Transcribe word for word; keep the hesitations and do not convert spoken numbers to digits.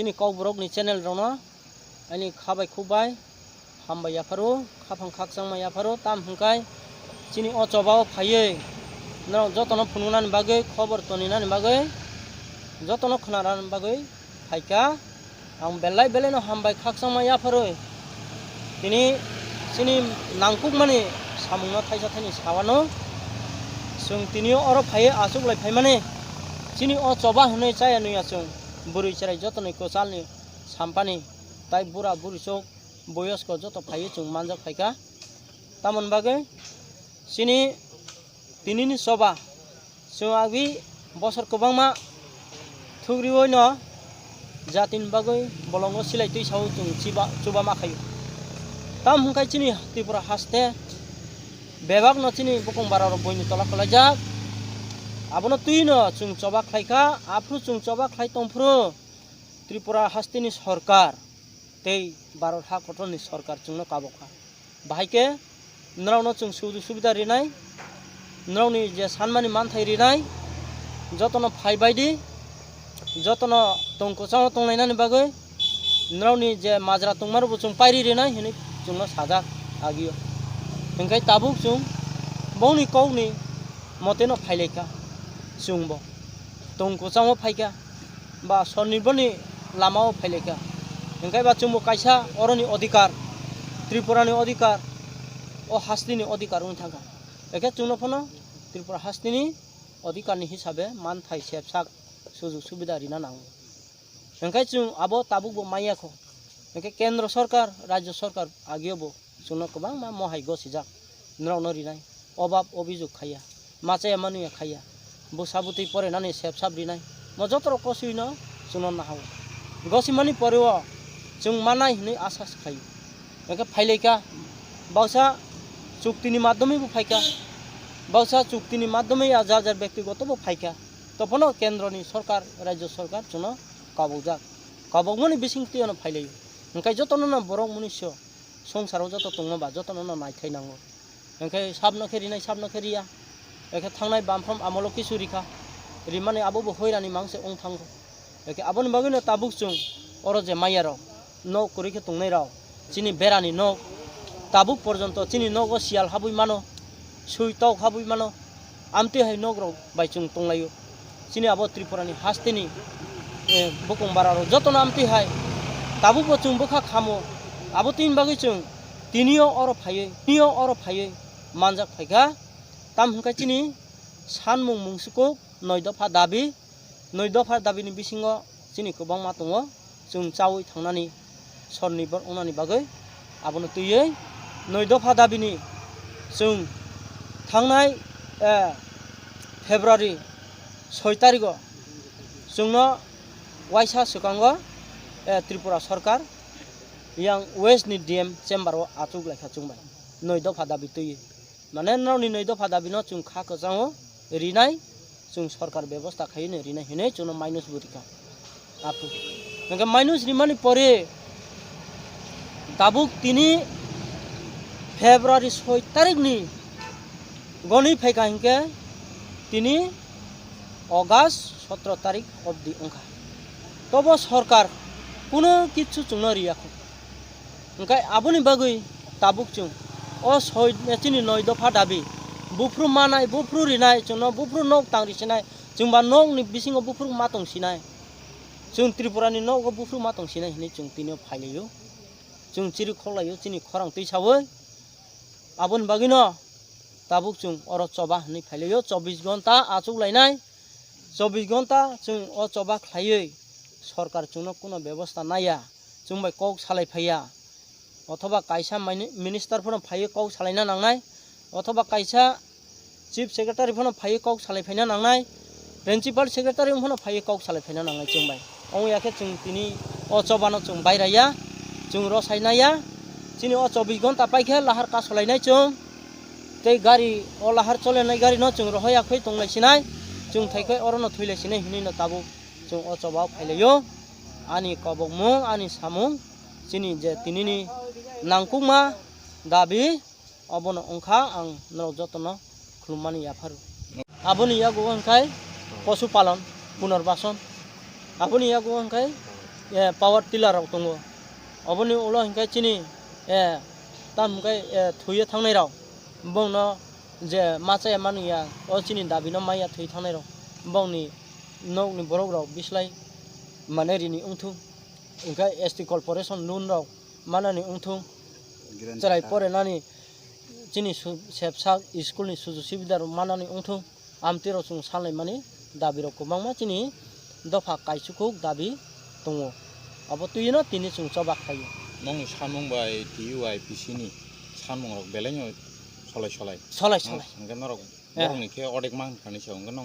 Ni kokborok ni channel rokno ani kha bai khuk bai hambai yapharo, khaphang khakchangma yapharo, tam hwnkhai chini o choba o phaiwi norok jotono phunuknani bagwi, khobor toninani bagwi, jotono khwnanani bagwi phaikha. Ang belai belai no hambai khakchangma yapharwi tini chini nangkukmani samungno thaisa thaini sawano. Chwng tini oro phaiwi achuklai phaimani chini o choba hwnwi chaya nuya chwng bwrwi chwrai jotonwi kwchalni sampani tai bura buri chok boyosko joto phaiwi chwng manjak phaikha. Tamoni bagwi chini tinini choba chwng agwi bosor kwbangma thugriwi no jatini bagwi bolongo silai twi sao chwng chiba, chuba ma khaio. Tam hwnkhai chini Tripura haste bebakno chini bukung bararok buini tola kwlaijak. Abono twino chwng choba khlaikha, aphuru chwng choba khlai tongphuru Tripura hasteni sorkar tei Bharat ha kotorni sorkar chwngno kabokha. Bahai khe norokno chwng sujuk subida rinai, norokni je sanmani manthai rinai, jotono phai bai di, jotono tong kwchango tonglainani bagwi norokni je majra tongmarokbo chwng pairi rinai hwnwi chwngno sajak agio. Hwnkhe tabuk chwng bongni kokni moteno phailaikha chwngbo. Tong kwchango phaikha ba sonirboni lamao phailaikha. Hwnkhe ba chwngbo kaisa oroni odhikar, Tripurani odhikar, o hasteni odhikar wng thangkha. Ekhe chwngno phano Tripura hasteni odhikarni hisabe manthai sepsak sujuk subida rina nango. Hwnkhe chwng abo tabukbo manya kho. Hwnkhe kendro sorkar, rajyo sorkar agiobo chwngno kwbangma mohai gosijak norokno rinai, obab obijok khaiya, machaya manuya khaiya, bwsa bwtwi porenani sepsap rinai, mo jotorok koswino chwngno nahao. Gosimani poreo chwng manai hwnwi asa khlaio. Hwnkhe phailaikha, bausa chuktini madhyomeibo phaikha, bausa chuktini madhyomei ya jar jar bektigotobo phaikha. Tophano kendroni sorkar, rajyo sorkar chwngno kabukjak. Kabukmani bisingtwi ano phailaio. Hwnkhe jotono no borok munuiso songsaro joto tongma ba jotono no naithai nango. Hwnkhe sabno khe rinai, sabno khe riya. Hwnkhe thangnai bamphrom amolo kisu rikha. Rimani abobo hoirani mangse wng thango. Hwnkhe aboni bagwino tabuk chwng oro je maya rok, nok kwrwi khe tongnai rok, chini berani nok, tabuk porjonto chini nogo siyal habwi mano, sui tok habwi mano, amtwi hai nok rok bai chwng tonglaio. Chini abo Tripurani hasteni, eh, bukung bara rok jotono amtwi hai tabukbo chwng bwkha khamo, abo tini bagwi chwng tinio oro phaiwi, tinio oro phaiwi manjak phaikha. Tam hwnkhe chini sanmung mungsukuk noi dopha dabi, noi dopha dabini bisingo chini kwbangma tongo, chwng chaui thangnani sonirbor wngnani bagwi. Abono twiwi noi dopha dabini chwng thangnai, eh, February soi tarigo chwngno waisa swkango, eh, Tripura sorkar yang West ni D M chamber o achuk laikha chwng bai noi dopha dabi twiwi. Mane norokni noi dopha dabino chwng kha kwchango rinai, chwng sorkar bebosta khaiwi no rinai hinwi chwngno minus bo rikha. Aphuru hwnkhe minus rimani pore tabuk tini February soi tarikni gonwi phaikha hinkhe tini August sotro tarik obdi wngkha. Tobo sorkar kuno kichu chwngno riyakho. Hwnkhe aboni bagwi tabuk chwng o soi, chini noi dopha dabi, buphuru manai, buphuru rinai, chwngno buphuru nok tang risinai, chwngba nokni bisingo buphuru ma tong sinai, chwng Tripurani nogo buphuru ma tong sinai hinwi chwng tini phailaio, chwng chiri khoklaio, chini khorang twi sawi. Aboni bagwino tabuk chwng oro choba hinwi phailaio, chobbish ghonta achuk lainai, chobbish ghonta chwng o choba khlaiwi sorkar chwngno kuno bebosta naiya. Chwng bai kok salai phaiya, othoba kaisa mini-, minister phano phaiwi kok salaina nangnai, othoba kaisa chief secretary phano phaiwi kok salai phaina nangnai, principal secretary phano phaiwi kok salai phaina nangnai chwng bai. Ongya khe chwng tini o chobano chwng bairaya, chwng rosai naiya, chini o chobbish ghonta paikhe lahar kasolainai chwng, tei gari o lahar cholenai gari no chwng rohoya khoi tonglai sinai, chwng thaikhoi orono thwilai sinai hinwi no tabuk chwng o choba o phailaio. Ani kobokmung, ani samung, chini je tinini nangkukma dabi, obono wngkha ang norok jotono khulummani yapharo. Aboni yago wngkhai posu palon, punarbason. Aboni yago wngkhai eh, power tiller rok tongo. Oboni ulo hinkhe chini, eh, tam hinkhe, eh, thwiyo thangnai rok bongno je ma chaya manwi ya, o chini dabino maya thwi thangnai rok bongni nokni borok rok bislai mane rini wngthung. Hinkhe S T corporation loan rok manani wngthung. Guarantee chwrai ta. Porenani chini su-, sepsak school ni sujuk subida rok manani wngthung. Amtwi rok chwng sanlaimani dabi rok kwbangma chini dopha kaichukhuk dabi tongo. Abo twino tini chwng choba khlaio. Nokni samung bai T U I P C ni samung rok belai no solai solai. Solai solai. Hwnkhe norok eh, borokni khe odek man kani se hwnkhe nong